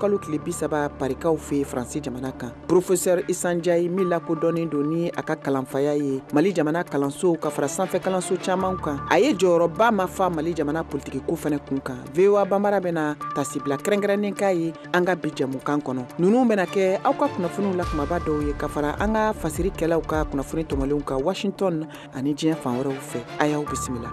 kalo tile 30 Parikaw fɛ Faransi jamana kan. Professeur Issa Ndiaye min lakodɔnnen don ni a ka kalanfaya ye Mali jamana kalansow ka fara sanfɛ kalanso caman kan, a ye jɔyɔrɔba ma fa Mali jamana politiki ko fana kun kan. VOA Bambara bɛna tasibila kɛrɛnkɛrɛnnen k'a ye an ka bi jɛmukan kɔnɔ. Ninnu bɛna kɛ aw ka kunnafoniw la kumaba dɔw ye ka fara an ka fasirikɛlaw ka kunnafoni tɔmɔlenw kan Washington ani diɲɛ fan wɛrɛw fɛ. A y'aw bisimila.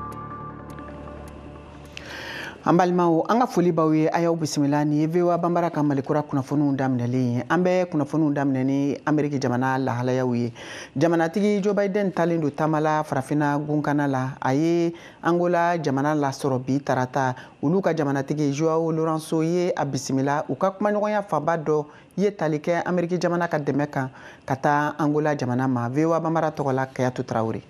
An balimaw, an ka foli b'aw ye, a y'aw bisimila. Nin ye VOA Bambara ka Malikura kunnafoniw daminɛlen ye. An bɛ kunnafoniw daminɛ ni Ameriki jamana lahalayaw ye. Jamanatigi Joe Biden talen don taama la farafinna gunkana la. A ye Angola jamana lasɔrɔ bi tarata. Olu ka jamanatigi Joao Lourenço ye a bisimila. U ka kumaɲɔgɔnya fanba dɔ ye tali kɛ Ameriki jamana ka dɛmɛ kan ka taa Angola jamana ma. VOA Bambara tɔgɔ la, Kayatu Tarawele.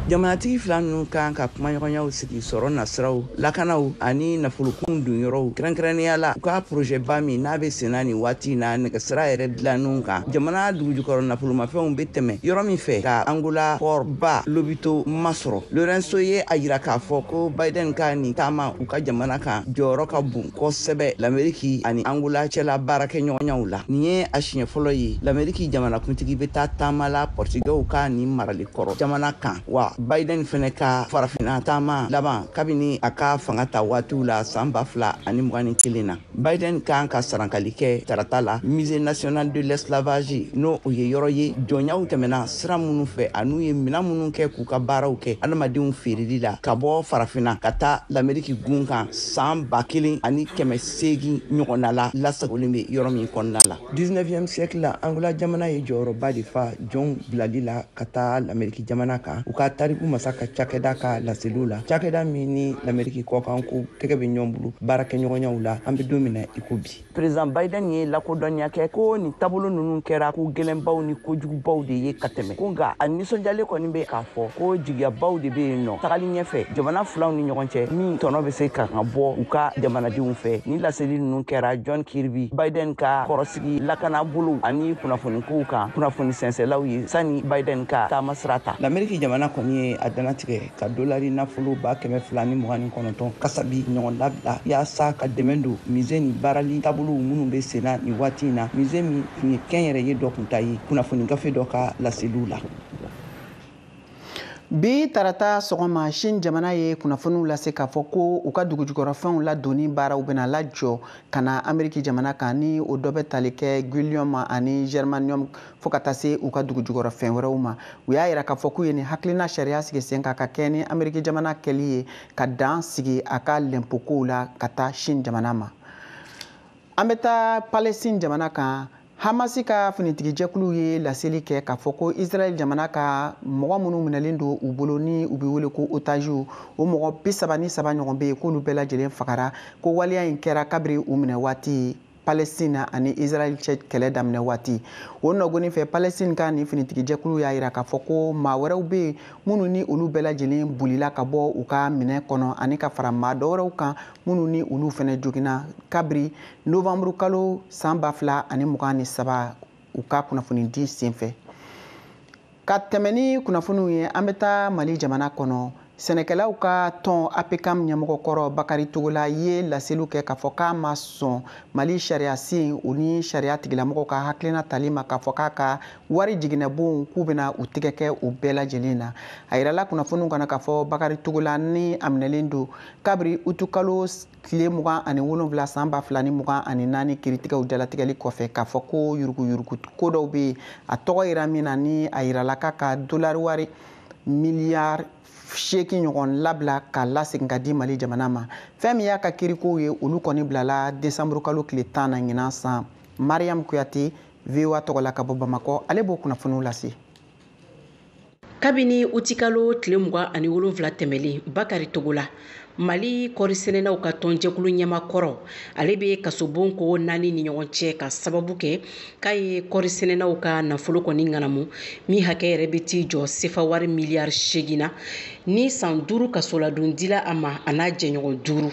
Jamanatigi fila ninnu kan ka kumaɲɔgɔnyaw sigi sɔrɔ nasiraw, lakanaw ani nafolokun dunyɔrɔw, kɛrɛnkɛrɛnnenya la u ka porozɛba min n'a bɛ senna nin waati na, nɛgɛsira yɛrɛ dilannenw kan, jamana dugujukɔrɔ nafolomafɛnw bɛ tɛmɛ yɔrɔ min fɛ ka Angola port ba Lobito masɔrɔ. Lourenço ye a yira k'a fɔ ko Biden ka nin taama u ka jamana kan jɔyɔrɔ ka bon kosɛbɛ Lameriki ani Angola cɛla baarakɛɲɔgɔnyaw la. Nin ye a siɲɛ fɔlɔ ye Lameriki jamanakuntigi bɛ taa taama la Portugais ka nin marali kɔrɔ jamana kan, wa Biden fɛnɛ ka farafinna taama laban kabini a ka fanga ta waatiw la san 2021 na. Biden kan ka sarankali kɛ tarata la Musée national de l'esclavage, n'o o ye yɔrɔ ye jɔnyaw tɛmɛna sira minnu fɛ an'u ye minɛn minnu kɛ k'u ka baaraw kɛ adamadenw feereli la ka bɔ farafinna ka taa Lameriki gun kan san 1800 ɲɔgɔnna la, lasagolen bɛ yɔrɔ min kɔnɔna la. 19e siècle la, Angola jamana ye jɔyɔrɔba de fa jɔnw bilali la ka taa Lameriki jamana kan, u ka tariku masa ka cakɛda ka laseliw la, cakɛda min ni Lameriki kɔkan ko tɛgɛ bɛ ɲɔgɔn bolo baarakɛɲɔgɔnyaw la an bɛ don min na i ko bi. Président Biden ye lakodɔnniya kɛ ko nin taabolo ninnu kɛra ko gɛlɛnbaw ni kojugubaw de ye ka tɛmɛ, ko nka a nisɔndiyalen kɔni bɛ k'a fɔ ko jigiyabaw de bɛ yen nɔ tagali ɲɛfɛ jamana filaw ni ɲɔgɔn cɛ min tɔnɔ bɛ se ka ka bɔ u ka jamanadenw fɛ. Ni laseli ninnu kɛra John Kirby, Biden ka kɔrɔsigi lakana bolow ani kunnafonikow kan kunnafoni sɛnsɛlaw ye sani Biden ka taama sira ta. Lameriki jamana kɔni ye a dannatigɛ ka dolari nafolo 229 kasabi ɲɔgɔn labila yaasa ka dɛmɛ don musée ni baarali taabolow minnu bɛ senna nin waati in na, musée min tun ye kɛnyɛrɛye dɔ kun ta ye kunnafoni gafe dɔ ka laseliw la. Bi tarata sɔgɔma, Chine jamana ye kunnafoniw lase k'a fɔ ko u ka dugujukɔrɔfɛnw ladonni baaraw bɛna lajɔ ka na Ameriki jamana kan, ni o dɔ bɛ tali kɛ gallium ani germanium fo ka taa se u ka dugujukɔrɔfɛn wɛrɛw ma. U y'a yira k'a fɔ k'u ye nin hakilina sariya sigi sen kan ka kɛ ni Ameriki jamana kɛli ye ka dan sigi a ka lɛnpokow la ka taa Chine jamana ma. An bɛ taa Palestine jamana kan. Hamasi ka finitigijɛkulu ye laseli kɛ k'a fɔ ko Israɛl jamana ka mɔgɔ minnu minɛlen don u bolo ni u bɛ wele ko otages, o mɔgɔ 33 ɲɔgɔn bɛ yen k'olu bɛɛ lajɛlen fagara, ko waleya in kɛra kabiri u minɛ waati Palestine ani Israɛl cɛ kɛlɛ daminɛ waati. O nɔgɔnin fɛ, Palestine ka nin finitigijɛkulu y'a yira k'a fɔ ko maa wɛrɛw bɛ yen minnu ni olu bɛɛ lajɛlen bolila ka bɔ u ka minɛ kɔnɔ, ani ka fara maa dɔwɛrɛw kan minnu ni olu fɛnɛ joginna kabiri novembre kalo san 2023 u ka kunnafoni di senfɛ. Ka tɛmɛ ni kunnafoniw ye, an bɛ taa Mali jamana kɔnɔ. Sɛnɛkɛlaw ka tɔn APCAM ɲɛmɔgɔkɔrɔ Bakari Togola ye laseliw kɛ k'a fɔ k'a ma sɔn Mali sariya sen o ni sariya tigilamɔgɔw ka hakilina tali ma k'a fɔ k'a ka wari jiginɛbonw k'u bɛna u tigɛ kɛ u bɛɛ lajɛlen na. A yirala kunnafoniw kɔnɔ k'a fɔ Bakari Togola ni a minɛlen don kabiri utukalo tile 27 san 2024 kiiritigɛw jalatigɛli kɔfɛ, k'a fɔ ko yuruguyurugu ko dɔw bɛ yen a tɔgɔ yira min na, ni a yirala k'a ka dolari wari miliyari 8 ɲɔgɔn labila k'a lasegin ka di Mali jamana ma. Fɛn min y'a ka kirikow ye, olu kɔni bilala desanburu kalo tile 10 na ɲinan san. Mariam Kuyate, VOA tɔgɔ la ka bɔ Bamakɔ, ale b'o kunnafoniw lase. Kabini utikalo tile 27 tɛmɛlen, Bakari Togola, Mali kɔrisɛnɛnaw ka tɔnjɛkulu ɲɛmakɔrɔ, ale bɛ kasobon ko 4 ni ɲɔgɔn cɛ ka sababu kɛ k'a ye kɔrisɛnɛnaw ka nafolo kɔni ŋanamu min hakɛ yɛrɛ bɛ t'i jɔ sefa wari miliyari 8 na, ni san 5 kasoladon dila a ma a n'a jɛɲɔgɔn 5.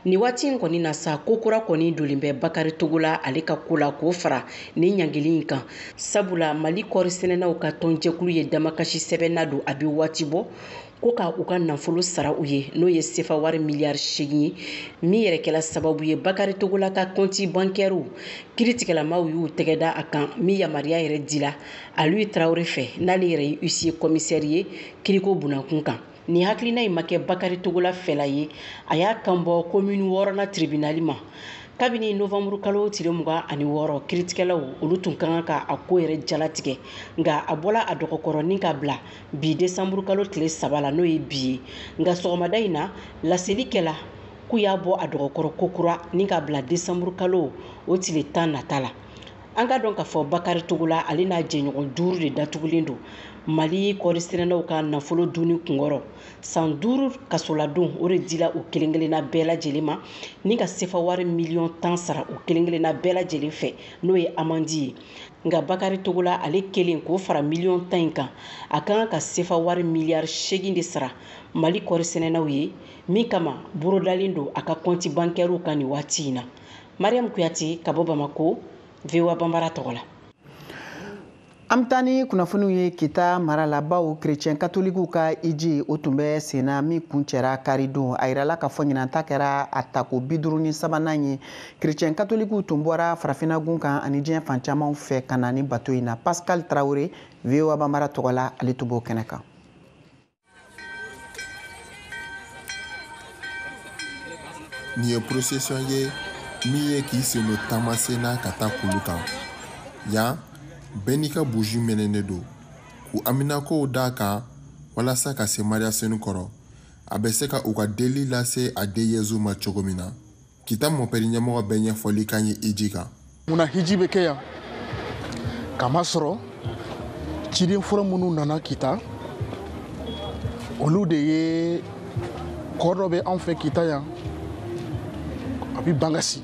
Nin waati in kɔni na sa, ko kura kɔni donnen bɛ Bakari Togola ale ka ko la k'o fara nin ɲangili in kan, sabula Mali kɔɔri sɛnɛnaw ka tɔnjɛkulu ye damakasi sɛbɛn na don a bɛ waati bɔ ko ka u ka nafolo sara u ye, n'o ye sefa wari miliyari 8 ye, min yɛrɛ kɛla sababu ye Bakari Togola ka compte bancaire kiiritigɛlamaw y'u tɛgɛ da a kan, min yamaruya yɛrɛ dila Aliyu Tarawele fɛ, n'ale yɛrɛ ye huissier commissaire ye kiriko bunakun kan. Nin hakilina in ma kɛ Bakari Togola fɛla ye, a y'a kanbɔ commune 6nan tribunal ma. Kabini novembre kalo tile 26, kiiritigɛlaw olu tun ka kan ka a ko yɛrɛ jalatigɛ, nka a bɔla a dɔgɔkɔrɔ ni ka bila bi décembre kalo tile 3 la, n'o ye bi ye. Nka sɔgɔmada in na, laseli kɛla k'u y'a bɔ a dɔgɔkɔrɔ kokura ni ka bila décembre kalo o tile 10 nata la. An ka dɔn k'a fɔ Bakari Togola ale n'a jɛɲɔgɔn 5 de datugulen don Mali kɔɔri sɛnɛnaw ka nafolo dunni kunkɔrɔ. San 5 kasoladon o de dila u kelen kelenna bɛɛ lajɛlen ma, ni ka sefa wari miliyɔn 10 sara u kelen kelenna bɛɛ lajɛlen fɛ, n'o ye amandi ye. Nka Bakari Togola ale kelen k'o fara miliyɔn 10 in kan, a ka kan ka sefa wari miliyari 8 de sara Mali kɔɔri sɛnɛnaw ye, min kama borodalen don a ka compte bancaire kan nin waati in na. Mariam Kuyate ka bɔ Bamako, VOA Bambara tɔgɔ la. An bɛ taa ni kunnafoniw ye Kita mara la, bawo chrétien katolikiw ka hiji o tun bɛ sen na min kuncɛra karidon. A yirala k'a fɔ ɲinan ta kɛra a tako 53nan ye. Chrétien katolikiw tun bɔra farafinna gun kan ani diɲɛ fan camanw fɛ ka na ni bato in na. Pascal Traoré, VOA Bambara tɔgɔ la, ale tun b'o kɛnɛ kan. Nin ye procession ye min ye k'i sen don taamasen na ka taa kulu kan. Yan, bɛɛ n'i ka buji mɛnɛnen don k'u haminakow d'a kan walasa ka se Mariya senu kɔrɔ, a bɛ se ka u ka deli lase a den Yezu ma cogo min na. Kita mɔpɛri ɲɛmɔgɔ bɛ ɲɛfɔli kan ye hiji kan. Munna hiji bɛ kɛ yan? Kamasɔrɔ ciden fɔlɔ minnu nana Kita, olu de ye kɔ dɔ bɛ anw fɛ Kita yan, a bɛ Bangasi.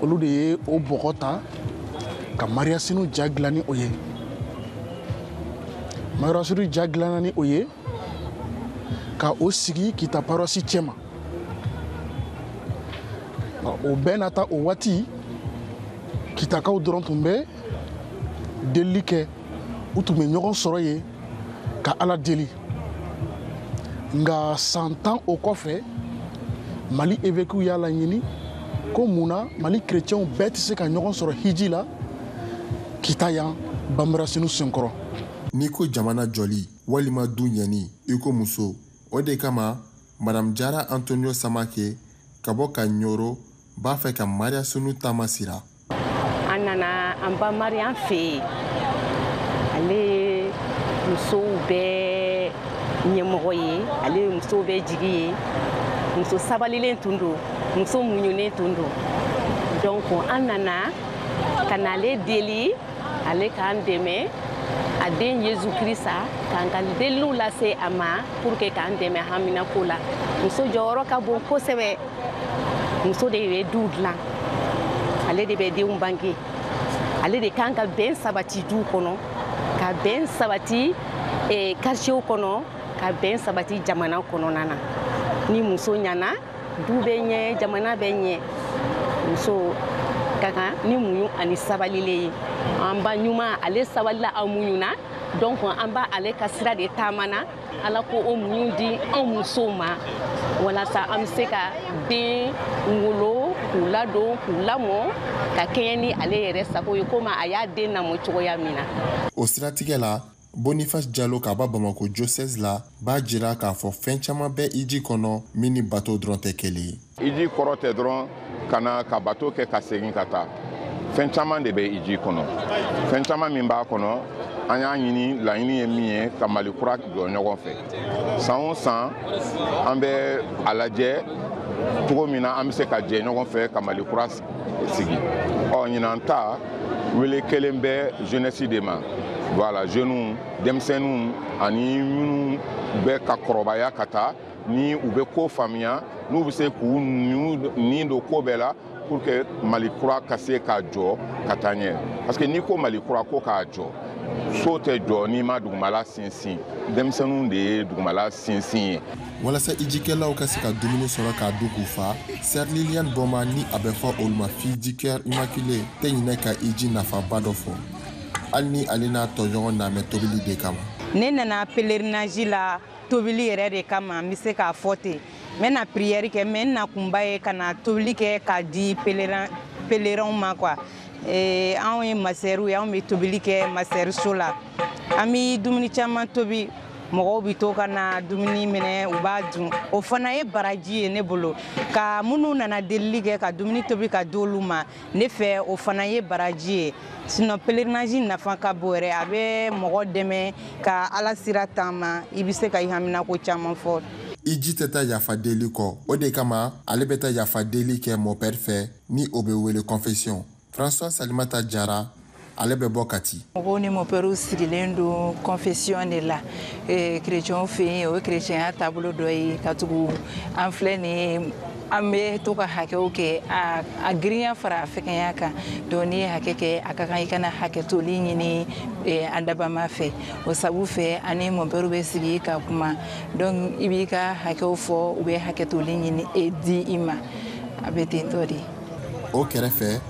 Olu de ye o bɔgɔ ta ka Mariya senu ja dilan ni o ye. Mariya senu ja dilanna ni o ye ka o sigi Kita paroisse cɛma. O bɛɛ n'a ta o waati, Kitakaw dɔrɔn tun bɛ delili kɛ, u tun bɛ ɲɔgɔn sɔrɔ yen ka Ala deli. Nka san 10 o kɔfɛ, Mali évêques y'a laɲini ko munna Mali chrétiens bɛɛ tɛ se ka ɲɔgɔn sɔrɔ hiji la Kita yan Banbara senu senkɔrɔ. N'i ko jamana jɔli walima du ɲɛni, i ko muso. O de kama Madame Jara Antonio Samake ka bɔ ka Ɲoro b'a fɛ ka Mariya senu taama sira. An nana an ba Mariya fɛ yen, ale ye musow bɛɛ ɲɛmɔgɔ ye, ale ye musow bɛɛ jigi ye. Muso sabalilen tun don, muso muɲunen tun don. Donc an nana ka n'ale deli, ale k'an dɛmɛ, a den Yezu Kirisa k'an ka deliliw lase a ma pour que k'an dɛmɛ haminako la. Muso jɔyɔrɔ ka bon kosɛbɛ. Muso de bɛ du dilan, ale de bɛ denw bange, ale de kan ka bɛn sabati du kɔnɔ, ka bɛn sabati quartier kɔnɔ, ka bɛn sabati jamana kɔnɔna na. Ni muso ɲana, du bɛ ɲɛ, jamana bɛ ɲɛ. Muso ka kan ni muɲu ani sabalilen ye. An ba ɲuman, ale sabalila, a muɲuna. Donc an b'a ale ka sira de taama na. Ala ko o muɲu di anw musow ma walasa an bɛ se ka den wolo, k'u ladon, k'u lamɔ ka kɛɲɛ ni ale yɛrɛ sago ye, komi a y'a den lamɔ cogoya min na. O siratigɛ la, Boniface Jalo ka bɔ Bamako diocèse la b'a jira k'a fɔ fɛn caman bɛ hiji kɔnɔ min ni bato dɔrɔn tɛ kelen ye. Hiji kɔrɔ tɛ dɔrɔn ka na ka bato kɛ ka segin ka taa. Fɛn caman de bɛ hiji kɔnɔ. Fɛn caman min b'a kɔnɔ, an y'a ɲini, laɲini ye min ye, ka Mali kura jɔ ɲɔgɔn fɛ. San o san, an bɛ a lajɛ cogo min na an bɛ se ka jɛ ɲɔgɔn fɛ ka Mali kura sigi. Ɔ ɲinan ta wele kelen bɛ jeunesse de ma. Voilà, jeunes, denmisɛnninw ani minnu bɛ ka kɔrɔbaya ka taa, ni u bɛ ko faamuya, n'u bɛ se k'u nin don ko bɛɛ la pour que Mali kura ka se k'a jɔ ka taa ɲɛ. Parce que n'i ko Mali kura ko k'a jɔ, So tɛ jɔ n'i ma dugumala sinsin. Denmisɛnninw de ye dugumala sinsin ye. Walasa ijikɛlaw ka se ka dumuni sɔrɔ k'a dun k'u fa, Sœur Liliane Bɔma ni a bɛ fɔ olu ma Fille du Cœur Immaculée tɛ ɲinɛ ka iji nafaba dɔ fɔ, hali ni ale n'a tɔɲɔgɔn namɛ tobili de kama. Ne nana pèlerinage la tobili yɛrɛ de kama, n bɛ se k'a fɔ ten. N bɛna prière kɛ, mais n nakunba ye ka na tobili kɛ k'a di pèlerinw ma quoi. Anw ye masɛriw ye, anw bɛ tobili kɛ masɛriso la. An bɛ dumuni caman tobi, mɔgɔw bɛ to ka na dumuni minɛ, u b'a dun. O fana ye baraji ye ne bolo. Ka minnu nana delili kɛ ka dumuni tobi ka di olu ma, ne fɛ o fana ye baraji ye. Sinon pèlerinage nafa ka bon yɛrɛ, a bɛ mɔgɔ dɛmɛ ka Ala sira taama, i bɛ se ka i haminako caman fɔ. Iji tɛ taa yafa deli kɔ, o de kama ale bɛ taa yafa deli kɛ mɔpɛri fɛ ni o bɛ wele confession. François Salimata Jara, ale bɛ bɔ Kati. Mɔgɔw ni mɔpɛriw sigilen don confession de la. Kerecɛnw fɛ yen, o ye kerecɛnya taabolo dɔ ye, ka tugu an filɛ nin ye, an bɛ to ka hakɛw kɛ, a girinya fara a fɛgɛnya kan. Donc n'i ye hakɛ kɛ, a ka kan i kana hakɛtoli ɲini an dabama fɛ. O sabu fɛ, ani mɔpɛriw bɛ sigi ka kuma. Donc i b'i ka hakɛw fɔ, u bɛ hakɛtoli ɲini di i ma. A bɛ ten tɔ de. O kɛrɛfɛ,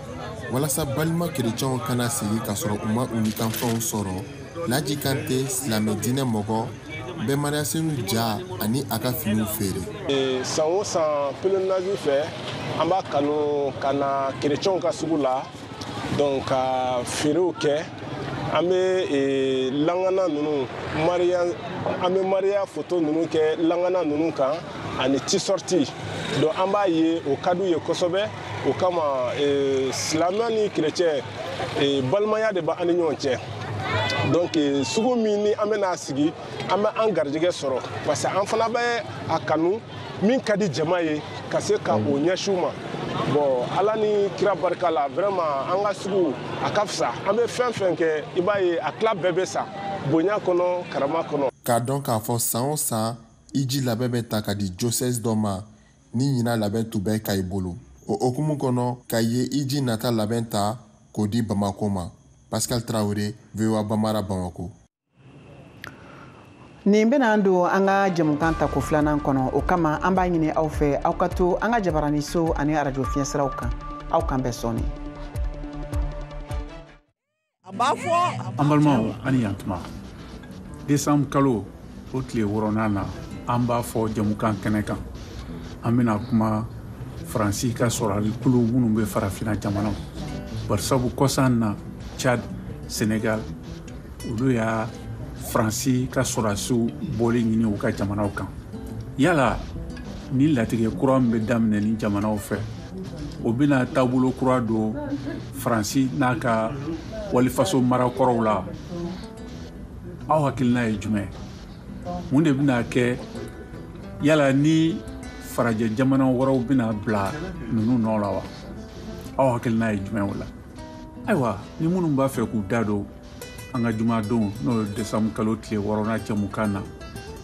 walasa balima kerecɛnw kana sigi k'a sɔrɔ u ma u nikanfɛnw sɔrɔ, Laji Kante, silamɛ diinɛ mɔgɔ, bɛ Mariasinu ja ani a ka finiw feere. San o san pèlerinage fɛ, an b'a kanu ka na kerecɛnw ka sugu la, donc ka feerew kɛ. An bɛ langana ninnu, Maria, an bɛ Maria photo ninnu kɛ langana ninnu kan ani t-shirt. Donc an b'a ye o ka d'u ye kosɛbɛ. O kama silamɛ ni kerecɛn balimaya de b'an ni ɲɔgɔn cɛ. Donc sugu min ni an bɛna sigi, an bɛ an garijɛgɛ sɔrɔ, parce que an fana bɛ a kanu min ka di jama ye ka se ka o ɲɛsin u ma. Bon, Ala ni kira barika la, vraiment an ka sugu a ka fisa. An bɛ fɛn fɛn kɛ, i b'a ye a tila bɛɛ bɛ sa bonya kɔnɔ, karama kɔnɔ. K'a dɔn k'a fɔ san o san iji labɛn bɛ ta ka di diocèse dɔ ma ni ɲinan labɛn tun bɛ Kayi bolo. O hokumu kɔnɔ, Kayi ye iji nata labɛn ta k'o di Bamako ma. Pascal Traoré, VOA Bamara, Bamako. Nin bɛna don an ka jɛmukan tako filanan kɔnɔ. O kama an b'a ɲini aw fɛ, aw ka to an ka jabaraniso ani arajo fiɲɛsiraw kan. Aw kan bɛn sɔɔni. An balimaw, ani yantuma. Décembre kalo o tile 6nan na, an b'a fɔ jɛmukan kɛnɛ kan, an bɛna kuma Faransi ka sɔrɔli kulu minnu bɛ farafinna jamanaw, barisabu kɔsan na Tchad, Sénégal, olu y'a Faransi ka sɔrɔdasiw bɔli ɲini u ka jamanaw kan. Yala ni latigɛ kura min bɛ daminɛ ni jamanaw fɛ, o bɛna taabolo kura don Faransi n'a ka walifaso marakɔrɔw la, aw hakilina ye jumɛn? Mun de bɛna kɛ? Yala ni farajɛ jamana wɛrɛw bɛna bila ninnu nɔ la wa? Aw hakilina ye jumɛn o la? Ayiwa, ni minnu b'a fɛ k'u da don an ka jumadon, n'o ye décembre kalo tile 6nan jɛmukan na,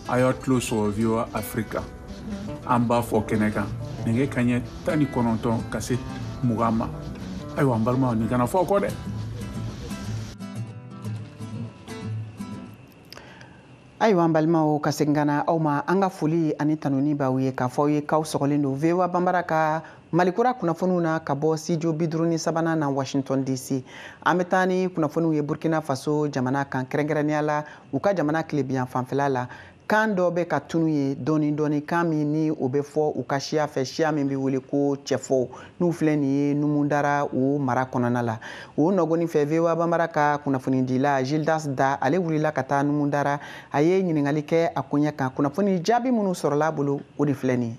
a y'a tulo sɔrɔ VOA Africa, an b'a fɔ kɛnɛ kan nɛgɛ kanɲɛ 19 ka se 20 ma. Ayiwa, n balimaw, nin kana fɔ kɔ dɛ. Ayiwa, an balimaw, ka segin ka na aw ma, an ka foli ani tanuni b'aw ye k'a fɔ aw ye k'aw sɔgɔlen don VOA Bambara ka Malikura kunnafoniw na ka bɔ studio 53nan na Washington DC. An bɛ taa ni kunnafoniw ye Burkina Faso jamana kan, kɛrɛnkɛrɛnnenya la u ka jamana tilebiyan fanfɛla la. Kan dɔ bɛ ka tunu ye dɔɔni dɔɔni, kan min ni o bɛ fɔ u ka siya fɛ, siya min bɛ wele ko cɛfɔw, n'u filɛ nin ye Numudara o mara kɔnɔna la. O nɔgɔni fɛ, VOA Bambara ka kunnafonidila Gildas Da, ale wulila ka taa Numudara, a ye ɲininkali kɛ a koɲɛ kan. Kunnafoni jaabi minnu sɔrɔla a bolo, o de filɛ nin ye.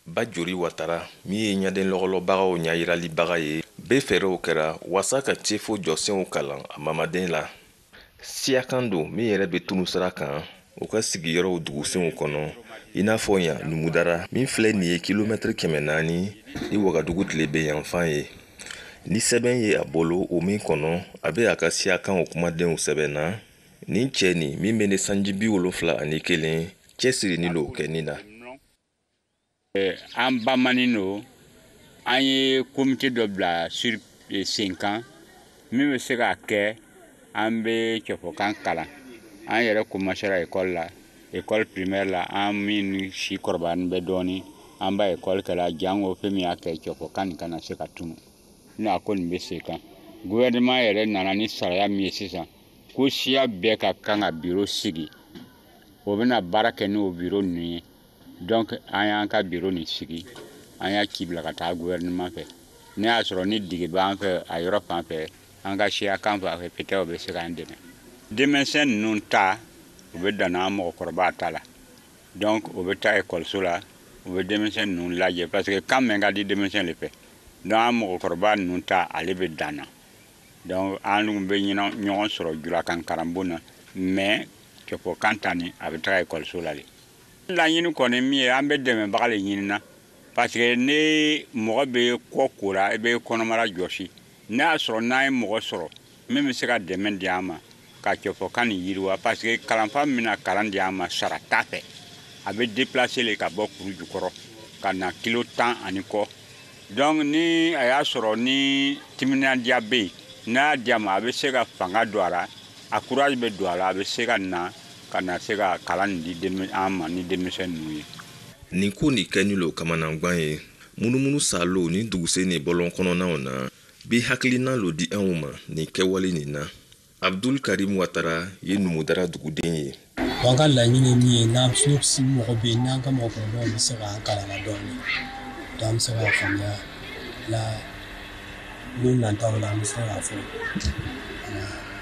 Bajori Watara, min ye ɲaden lɔgɔlɔbagaw ɲayiralibaga ye, bɛɛ fɛɛrɛw kɛra wasa ka cɛfo jɔsenw kalan a mamaden la. Siyakan don min yɛrɛ bɛ tunu sira kan u ka sigiyɔrɔw dugusenw kɔnɔ, i n'a fɔ yan Numudara min filɛ nin ye kilomɛtiri 400 ni Wagadugu tileben yanfan ye. Ni sɛbɛn ye a bolo, o min kɔnɔ a bɛ a ka siyakanw kumadenw sɛbɛn na. Nin cɛ nin min bɛ ne sanji 71 cɛsirinin don kɛni na. An bamanin don, an ye komite dɔ bila sur sen kan min bɛ se k'a kɛ An bɛ cɛfɔkan kalan. An yɛrɛ commencera école la, école primaire la, an min si kɔrɔbayani bɛ dɔɔni, an b'a école kɛla jango fɛn min y'a kɛ cɛfɔkan nin kana se ka tunu. N'a ko nin bɛ sen kan. Gouvernement yɛrɛ nana ni sariya min ye sisan, ko siya bɛɛ ka kan ka bureau sigi. O bɛna baara kɛ n'o bureau ninnu ye. Donc an y'an ka bureau nin sigi, an y'a ci bila ka taa gouvernement fɛ. Ne y'a sɔrɔ ni dege b'an fɛ a yɔrɔ fan fɛ, an ka siya kan fan fɛ, peut-être o bɛ se k'an dɛmɛ. Denmisɛn ninnu ta, u bɛ dan an mɔgɔkɔrɔba ta la. Donc o bɛ taa ekɔliso la, u bɛ denmisɛn ninnu lajɛ parce que kan mɛn ka di denmisɛn de fɛ. Donc an mɔgɔkɔrɔba ninnu ta, ale bɛ dan na. Donc an bɛ ɲɔgɔn sɔrɔ julakan karanbon na, mais cɛfɔkan ta nin a bɛ taga ekɔliso la de. Laɲini kɔni min ye, an bɛ dɛmɛbaga de ɲini na. Parce que ni mɔgɔ bɛ kɔ ko la, i bɛ kɔnɔmara jɔsi. N'a y'a sɔrɔ n'an ye mɔgɔ sɔrɔ min bɛ se ka dɛmɛ di an ma ka cɛfɔkan nin yiriwa, parce que kalanfa min bɛna kalan di an ma sara t'a fɛ. A bɛ déplacer le ka bɔ kuru jukɔrɔ ka na kilo 10 ani kɔ. Donc ni a y'a sɔrɔ ni timinandiya bɛ yen, n'a y'a di a ma, a bɛ se ka fanga don a la, a courage bɛ don a la, a bɛ se ka na se ka kalan nin di an ma ni denmisɛn ninnu ye. Nin ko nin kɛni lo kamanagwan ye. Munumunu salo ni dugusen ni bɔlɔn kɔnɔnaw na bi hakilina lo di anw ma nin kɛwale nin na. Abdul Karim Watara ye Numudara duguden ye. An ka laɲini min ye, n'an mɔgɔ bɛ yen, n'an ka mɔgɔkɔrɔbaw bɛ se k'an kalan la dɔɔnin, donc an bɛ se k'a faamuya la don nataw la, an bɛ se k'a fɔ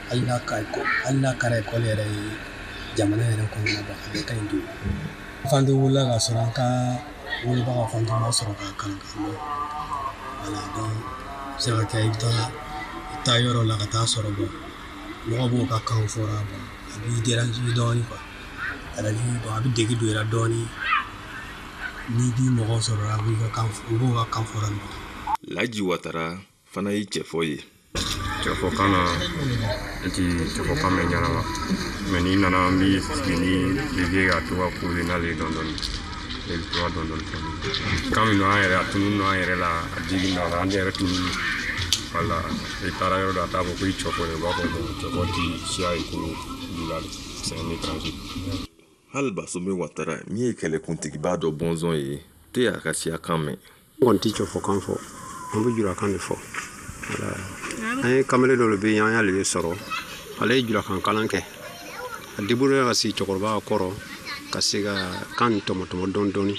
hali n'a kɛra ekɔli yɛrɛ ye jamana yɛrɛ kɔnɔna la, a bɛɛ ka ɲi don. Fan tɛ wolola k'a sɔrɔ an ka wolobaga fan tɛ ma sɔrɔ k'a kalan k'a mɛn. Wala, donc a bɛ se ka kɛ i bɛ taa yɔrɔ la ka taa sɔrɔ bɔn mɔgɔ b'o ka kan fɔra, bɔn a b'i déranger dɔɔnin quoi. C'est-à-dire a bɛ degi don i la dɔɔnin n'i b'i mɔgɔ sɔrɔ a b'i ka kan, u b'o ka kan fɔra. Laji Watara fana ye cɛfɔ ye. Cɛfɔkan na, ne ti cɛfɔkan mɛn ɲɛna la, mɛ n'i nana an b'i sigi ni bébé ka to ka kule n'ale ye dɔɔnin dɔɔnin, ne bɛ to ka dɔɔnin dɔɔnin. Kan min don an yɛrɛ, a tunun don an yɛrɛ la, a digi don a la, an yɛrɛ tunun. Wala, i taara yɔrɔ dɔ, a t'a fɔ ko i cɛfɔ de, u b'a fɔ bon cɛfɔ ti siya ye ko jula de, c'est un étranger. Hali Basome Watara min ye kɛlɛkuntigiba dɔ bɔnsɔn ye, tɛ a ka siya kan mɛn. N kɔni ti cɛfɔkan fɔ, an bɛ julakan de fɔ. An ye kamalen dɔ de bɛ yen, an y'ale de sɔrɔ, ale ye julakan kalan kɛ, a débrouillé ka sigi cɛkɔrɔba kɔrɔ ka se ka kan nin tɔmɔ tɔmɔ dɔɔni dɔɔni.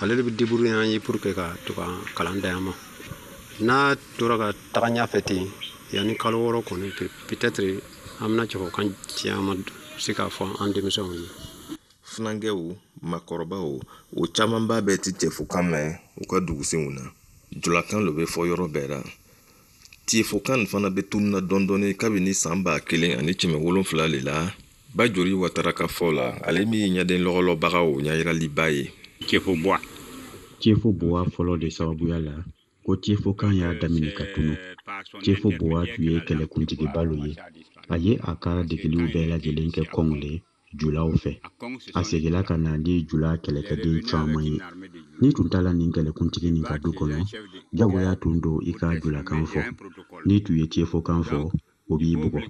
Ale de bɛ débrouillé an ye pour que ka to ka kalan d'an ma. N'a tora ka taga ɲɛfɛ ten, yanni kalo 6 kɔni, peut-être an bɛna cɛfɔkan caman se k'a fɔ an denmisɛnw ye. Funankɛw, maakɔrɔbaw, o camanba bɛɛ ti cɛfɔkan mɛn u ka dugusenw na. Julakan lo bɛ fɔ yɔrɔ bɛɛ la. Tiyefokan fana bɛ tununa dɔɔni dɔɔni kabini san 1700 le la. Bajori Watara ka fɔ la, ale min ye ɲɛden lɔgɔlɔbagaw ɲayiraliba ye. Cɛfo buwa. Cɛfo buwa fɔlɔ de sababuya la ko cɛfokan y'a daminɛ ka tunu. Cɛfo buwa tun ye kɛlɛkuntigiba lo ye. A ye a ka degeliw bɛɛ lajɛlen kɛ kɔnw le julaw fɛ. A seginna ka na ni jula kɛlɛkɛden caman ye. N'i tun taara nin kɛlɛkuntigi nin ka du kɔnɔ, jagoya tun don i ka julakan fɔ. N'i tun ye cɛfokan fɔ, o b'i bugɔ.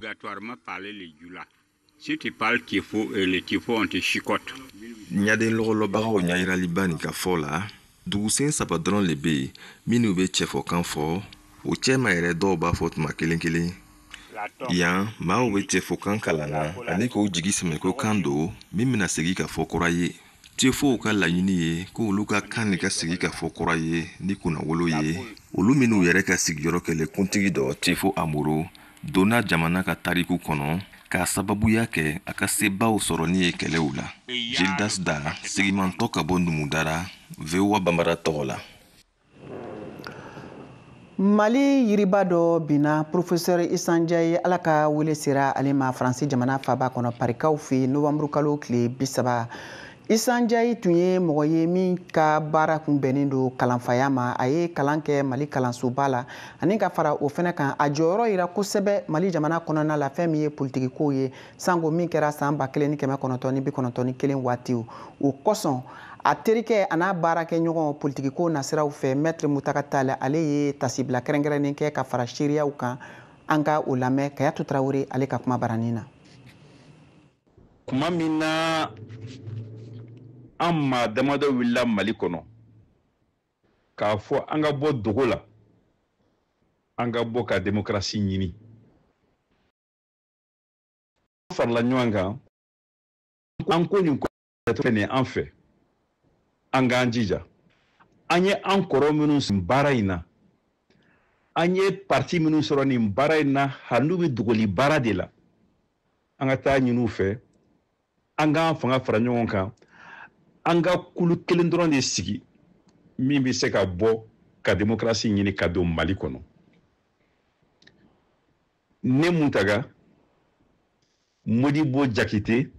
Si tu parles Tiefo, le Tiefo, on te chicote. Ɲaden lɔgɔlɔbagaw ɲayiraliba nin ka fɔ la, dugusen 3 dɔrɔn le bɛ yen minnu bɛ cɛfɔkan fɔ. O cɛma yɛrɛ dɔw b'a fɔ tuma kelen kelen. Yan, maaw bɛ cɛfɔkan kalan na ani k'o jigi sɛmɛ ko kan don min bɛna segin ka fɔ kura ye. Cɛfow ka laɲini ye ko olu ka kan nin ka segin ka fɔ kura ye ni kunnawolo ye. Olu minnu yɛrɛ ka sigiyɔrɔ kɛlɛkuntigi dɔ Cɛfo Amoro donna jamana ka tariku kɔnɔ k'a sababuya kɛ a ka sebaw sɔrɔni ye kɛlɛw la. Gildas Da, segimantɔ ka bɔ Numudara, VOA Bambara tɔgɔ la. Mali yiriba dɔ binna, professeur Issa Ndiaye Ala ka wele sera ale ma Faransi jamana faaba kɔnɔ Parikaw fɛ novembre kalo tile 30. Issa Ndiaye tun ye mɔgɔ ye min ka baara kun bɛnnen don kalanfaya ma. A ye kalan kɛ Mali kalansoba la ani ka fara o fɛnɛ kan, a jɔyɔrɔ yira kosɛbɛ Mali jamana kɔnɔna la fɛn min ye politikiko ye, sango min kɛra san 1991 waatiw. O kosɔn a terikɛ a n'a baarakɛɲɔgɔn politikiko nasiraw fɛ, Maître Mutaka Tall, ale ye tasibila kɛrɛnkɛrɛnnen kɛ ka fara seereyaw kan An ka o lamɛn Kayatu Tarawele ale ka kuma baranin na. Kuma min na an maa damadɔ wulila Mali kɔnɔ k'a fɔ an ka bɔ dogo la, an ka bɔ ka démocratie ɲini, farala ɲɔgɔn kan, an ko nin ko nin an fɛ, an k'an jija. An ye an kɔrɔ minnu baara in na, an ye parti minnu sɔrɔ nin baara in na, hali n'u bɛ dogoli baara de la, an ka taa ɲini u fɛ, an k'an fanga fara ɲɔgɔn kan, an ka kulu kelen dɔrɔn de sigi min bɛ se ka bɔ ka démocratie ɲini ka don Mali kɔnɔ. Ne Muntaga, Modibo Jakite,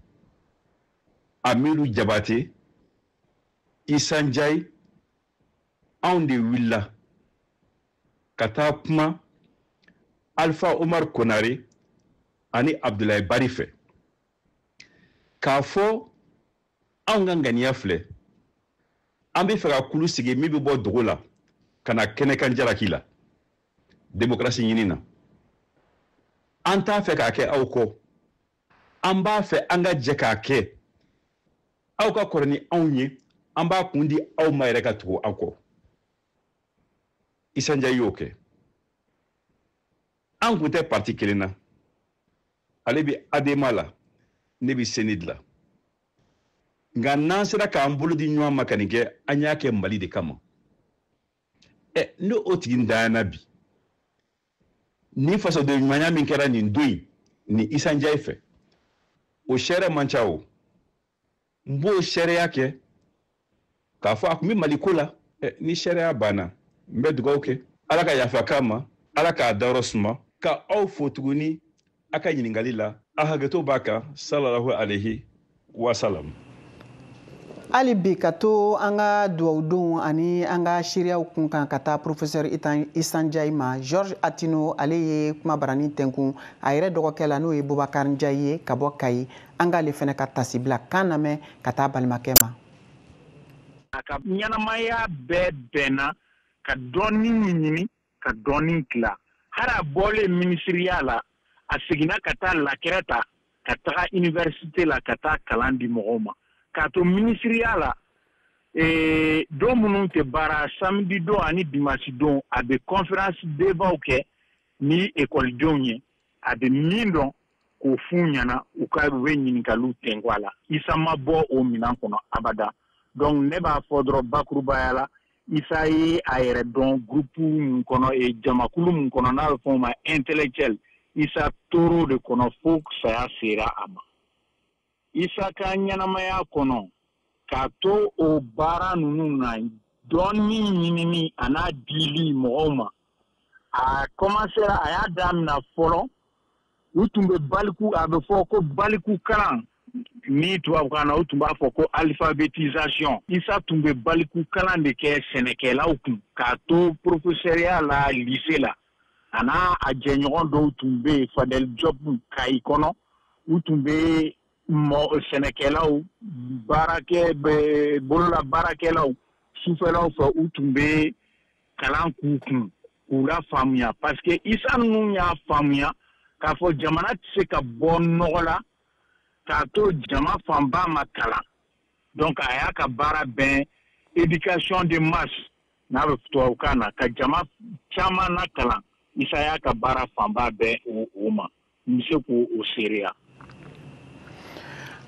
Amidu Jabate, Issa Ndiaye, anw de wulila ka taa kuma Alpha Omar Konare ani Abdoulaye Bari fɛ k'a fɔ anw ka ŋaniya filɛ, an bɛ fɛ ka kulu sigi min bɛ bɔ dogo la ka na kɛnɛkan jalaki la démocratie ɲini na. An t'a fɛ k'a kɛ aw kɔ, an b'a fɛ an ka jɛ k'a kɛ. Aw ka kɔrɔ ni anw ye, an b'a kun di aw ma yɛrɛ ka tugu aw kɔ. Issa Ndiaye y'o kɛ. An kun tɛ parti kelen na, ale bɛ ADEMA la, ne bɛ CNID la. Nka n'an sera k'an bolo di ɲɔgɔn ma ka nin kɛ, an y'a kɛ Mali de kama. N'o o tigi ntanyana bi, ni fasoden ɲumanya min kɛra nin don in ni Issa Ndiaye fɛ, o seere man ca o. N b'o seereya kɛ k'a fɔ a tun bɛ Mali ko la. Ni seereya banna, n bɛ dugawu kɛ Ala ka yafa k'a ma, Ala k'a dayɔrɔ suma, ka aw fo tuguni a ka ɲininkali la. A hakɛto b'a kan. Sallallahu alayhi wa salam. Hali bi ka to an ka duwawudonw ani an ka seereyaw kun kan ka taa professeur Issa Ndiaye ma, Georges Atino ale ye kuma baranin tɛnkun a yɛrɛ dɔgɔkɛ la, n'o ye Boubacar Ndiaye ye ka bɔ Kayi. An k'ale fɛnɛ ka tasibila kan lamɛn ka taa balimakɛ ma. A ka ɲɛnamaya bɛɛ bɛnna ka dɔɔni ɲini ka dɔɔni tila. Hali a bɔlen minisiriya la, a seginna ka taa lakɛrɛ ta ka taga université la ka taa kalan di mɔgɔw ma. K'a to minisiriya la, don minnu tɛ baara, samedi don ani dimanche don, a bɛ conférence débatw kɛ ni ekɔlidenw ye. A bɛ min dɔn k'o f'u ɲɛna, u ka u bɛ ɲininkaliw tɛnku a la. Issa ma bɔ o minɛn kɔnɔ abada. Donc ne b'a fɔ dɔrɔn bakurubaya la, Issa ye a yɛrɛ dɔn groupe mun kɔnɔ, jamakulu mun kɔnɔ n'a bɛ fɔ o ma intellectuel, Issa tor'o de kɔnɔ fo saya sera a ma. Issa ka ɲɛnamaya kɔnɔ, k'a to o baara ninnu na, dɔɔni ɲinini a n'a dili mɔgɔw ma, a commencera, a y'a daminɛ fɔlɔ, u tun bɛ baliku, a bɛ fɔ ko baliku kalan ni tubabukan na u tun b'a fɔ ko alphabétisation. Issa tun bɛ baliku kalan de kɛ sɛnɛkɛlaw kun k'a to professeur la lycée la. A n'a a jɛɲɔgɔn dɔw tun bɛ yen, Fadel Diop Kayi kɔnɔ, u tun bɛ sɛnɛkɛlaw, baarakɛ bolola baarakɛlaw sufɛlaw fɛ, u tun bɛ kalan k'u kun k'u la faamuya, parce que Issa ninnu y'a faamuya k'a fɔ jamana tɛ se ka bɔ nɔgɔ la k'a to jama fanba ma kalan. Donc a y'a ka baara bɛn éducation de masse n'a bɛ tubabukan na, ka jama caman na kalan. Issa y'a ka baara fanba bɛn o ma. N bɛ se k'o seereya.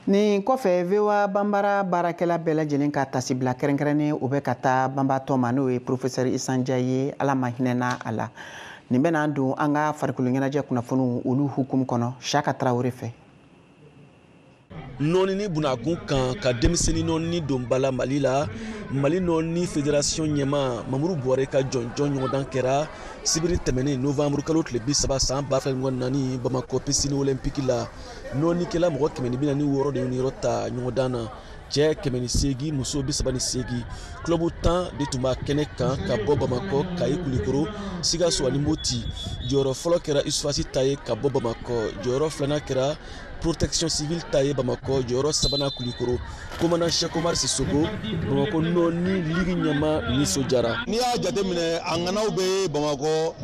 Nin kɔfɛ, VOA Banbara baarakɛla bɛɛ lajɛlen ka tasibila kɛrɛnkɛrɛnnen o bɛ ka taa banbatɔ ma, n'o ye professeur Issa Ndiaye ye. Ala ma hinɛna a la. Nin bɛ n'an don an ka farikolo ɲɛnajɛ kunnafoniw olu hukumu kɔnɔ, Siaka Tarawele fɛ. Nɔɔni bunakun kan ka denmisɛnnin nɔɔni don ba la Mali la, Mali nɔɔni fédération ɲɛmaa Mamuru Buware ka jɔnjɔn ɲɔgɔndan kɛra sibiri tɛmɛnen novembre kalo tile 30 san 2024 Bamakɔ piscine olympique la. Nɔɔnikɛla mɔgɔ 146 de ye niyɔrɔ ta ɲɔgɔndan na. Cɛ 108, muso 38. Club 10 de tun b'a kɛnɛ kan ka bɔ Bamakɔ, Kayi, Kulikoro, Sikaso ani Moti. Jɔyɔrɔ fɔlɔ kɛra USFAS ta ye ka bɔ Bamakɔ, jɔyɔrɔ filanan kɛra Protection civile ta ye Bamakɔ, jɔyɔrɔ sabanan Kulikoro. Commandant Cheikh Omar Sissoko, Bamakɔ nɔɔni ligue ɲɛmaa, nisɔndiyara. N'i y'a jateminɛ, a ŋanaw bɛ Bamakɔ,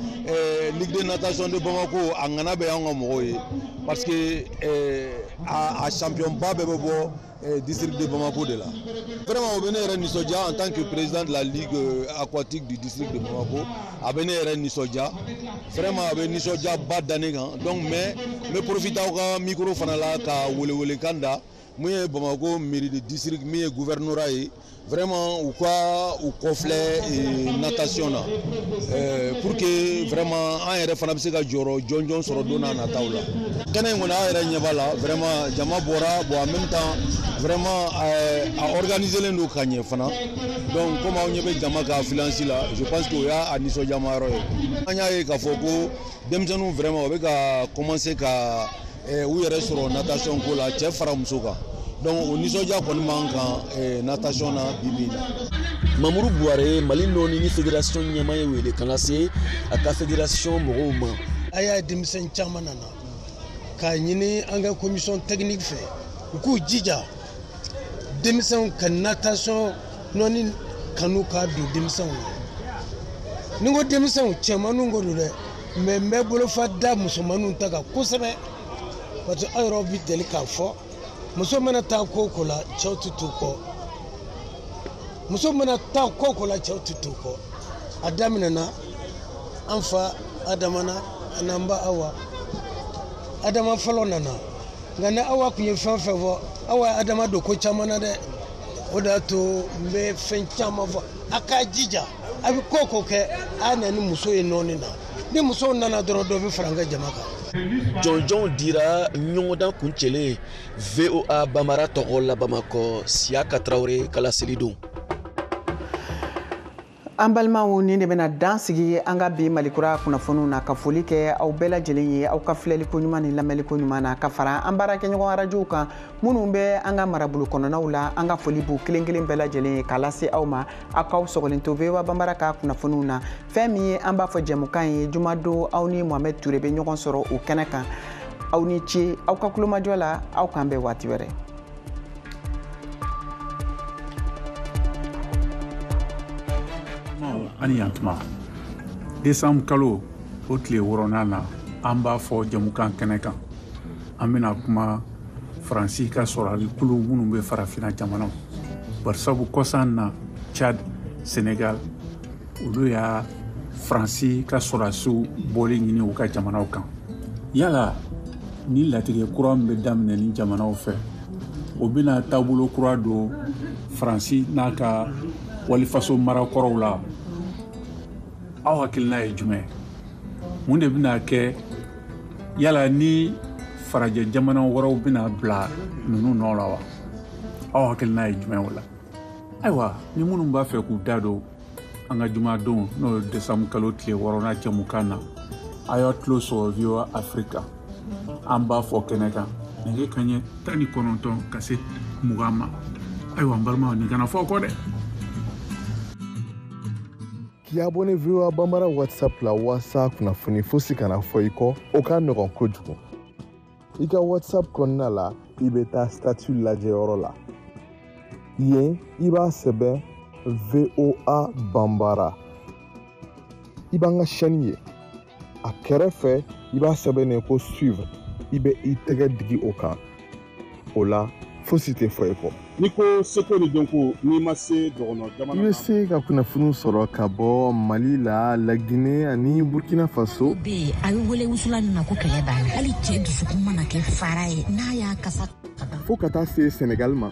Ligue de natation de Bamako, a ŋana bɛ anw ka mɔgɔw ye, parce que a champion ba bɛɛ bɛ bɔ district de Bamako de la. Vraiment, o bɛ ne yɛrɛ nisɔndiya en tant que président de la ligue aquatique du district de Bamako. A bɛ ne yɛrɛ nisɔndiya vraiment, a bɛ nisɔndiya ba da ne kan. Donc mais n bɛ profiter aw ka micro fana la ka welewelekan da mun ye Bamako mairie de district, min ye gouvernorat ye, vraiment u ka u kɔfilɛ natation na pour que vraiment an yɛrɛ fana bɛ se ka jɔyɔrɔ jɔnjɔn sɔrɔ don n'a nataw la. Kɛnɛ in kɔni, aw yɛrɛ ɲɛ b'a la, vraiment jama bɔra. Bon, en même temps, vraiment a organisé len don ka ɲɛ fana. Donc comme aw ɲɛ bɛ jama ka affluence la, je pense que o y'a nisɔndiyama yɔrɔ ye. An y'a ye k'a fɔ ko denmisɛnninw vraiment o bɛ ka commencer ka u yɛrɛ sɔrɔ natation ko la, cɛ fara muso kan. Donc o nisɔndiya kɔni b'an kan natation na bi bi in na. Mamuru Buware, Mali nɔɔni ni fédération ɲɛmaa ye, wele kan lase a ka fédération mɔgɔw ma. A y'a ye, denmisɛn caman nana k'a ɲini an ka commission technique fɛ, u k'u jija denmisɛnw ka natation nɔɔni kanu k'a don denmisɛnw na. Ni n ko denmisɛnw, cɛmanninw ko don dɛ, mais n bɛ bolofa da musomanninw ta kan kosɛbɛ, parce que aw yɛrɛ bɛ deli k'a fɔ, muso mana taa ko o ko la, cɛw tɛ t'u kɔ. Muso mana taa ko o ko la, cɛw tɛ t'u kɔ. A daminɛna an fa Adama na, a n'an ba Awa. Adama fɔlɔ nana, nka ni Awa tun ye fɛn fɛn fɔ, Awa ye Adama don ko caman na dɛ. O de y'a to n bɛ fɛn caman fɔ: a k'a jija, a bɛ ko o ko kɛ, a na ni muso ye nɔɔni na. Ni musow nana dɔrɔn, dɔ bɛ fara an ka jama kan. Jɔnjɔnw dira ɲɔgɔndan kuncɛlen. VOA Bamara tɔgɔ la Bamakɔ, Siyaka Tarawele ka laseli don. An balimaw, nin de bɛna dan sigi an ka bi Malikura kunnafoniw na. Ka foli kɛ aw bɛɛ lajɛlen ye aw ka filɛliko ɲuman ni lamɛnliko ɲuman na, ka fara an baarakɛɲɔgɔn arajow kan minnu bɛ an ka marabolo kɔnɔnaw la. An ka foli b'u kelen kelen bɛɛ lajɛlen ye k'a lase aw ma. Aw k'aw sɔgɔlen to VOA Banbara ka kunnafoniw na. Fɛn min ye an b'a fɔ jɛmukan ye, jumadon, aw ni Mohamɛd Ture bɛ ɲɔgɔn sɔrɔ o kɛnɛ kan. Aw ni ce aw ka kulomajɔ la. Aw k'an bɛn waati wɛrɛ. Ani yantuma. Desanburu kalo o tile 6nan na, an b'a fɔ jɛmukan kɛnɛ kan, an bɛna kuma Faransi ka sɔrɔli minnu bɛ Farafinna jamanaw, barisabu kɔsan na Chad, Senegal, olu y'a Faransi ka sɔrɔdasiw bɔli ɲini u ka jamanaw kan. Yala ni latigɛ kura min bɛ daminɛ ni jamanaw fɛ, o bɛna taabolo kura don Faransi n'a ka walifaso marakɔrɔw la? Aw hakilina ye jumɛn? Mun de bɛna kɛ? Yala ni farajɛ jamana wɛrɛw bɛna bila ninnu nɔ la wa? Aw hakilina ye jumɛn o la? Ayiwa, ni minnu b'a fɛ k'u da don an ka jumadon, n'o ye desanburu kalo tile 6nan jɛmukan na, a y'a tulo sɔgɔ VOA Afrika, an b'a fɔ kɛnɛ kan, nɛgɛ kaɲɛ 19 ka se 20 ma. Ayiwa, n balimaw, nin kana fɔ kɔ dɛ. K'i abonné VOA Bambara WhatsApp la walasa kunnafoni fosi kana fɔ i kɔ, o ka nɔgɔn kojugu. I ka WhatsApp kɔnɔna la, i bɛ taa statut lajɛyɔrɔ la. Yen, i b'a sɛbɛn VOA Bambara. I b'an ka chaîne ye. A kɛrɛfɛ, i b'a sɛbɛnnen ko suivre. I bɛ i tɛgɛ digi o kan. O la, fosi tɛ fɔ i kɔ. N'i ko seko ni dɔnko, n'i ma se dɔgɔnɔ jamana I bɛ se ka kunnafoniw sɔrɔ ka bɔ Mali la, Laginɛ ani Burkina Faso. Bɛ yen, a bɛ wele wusulan min ma ko kɛlɛ b'a la, hali cɛ dusukun mana kɛ fara ye n'a y'a kasa. Fo ka taa se Senegal ma.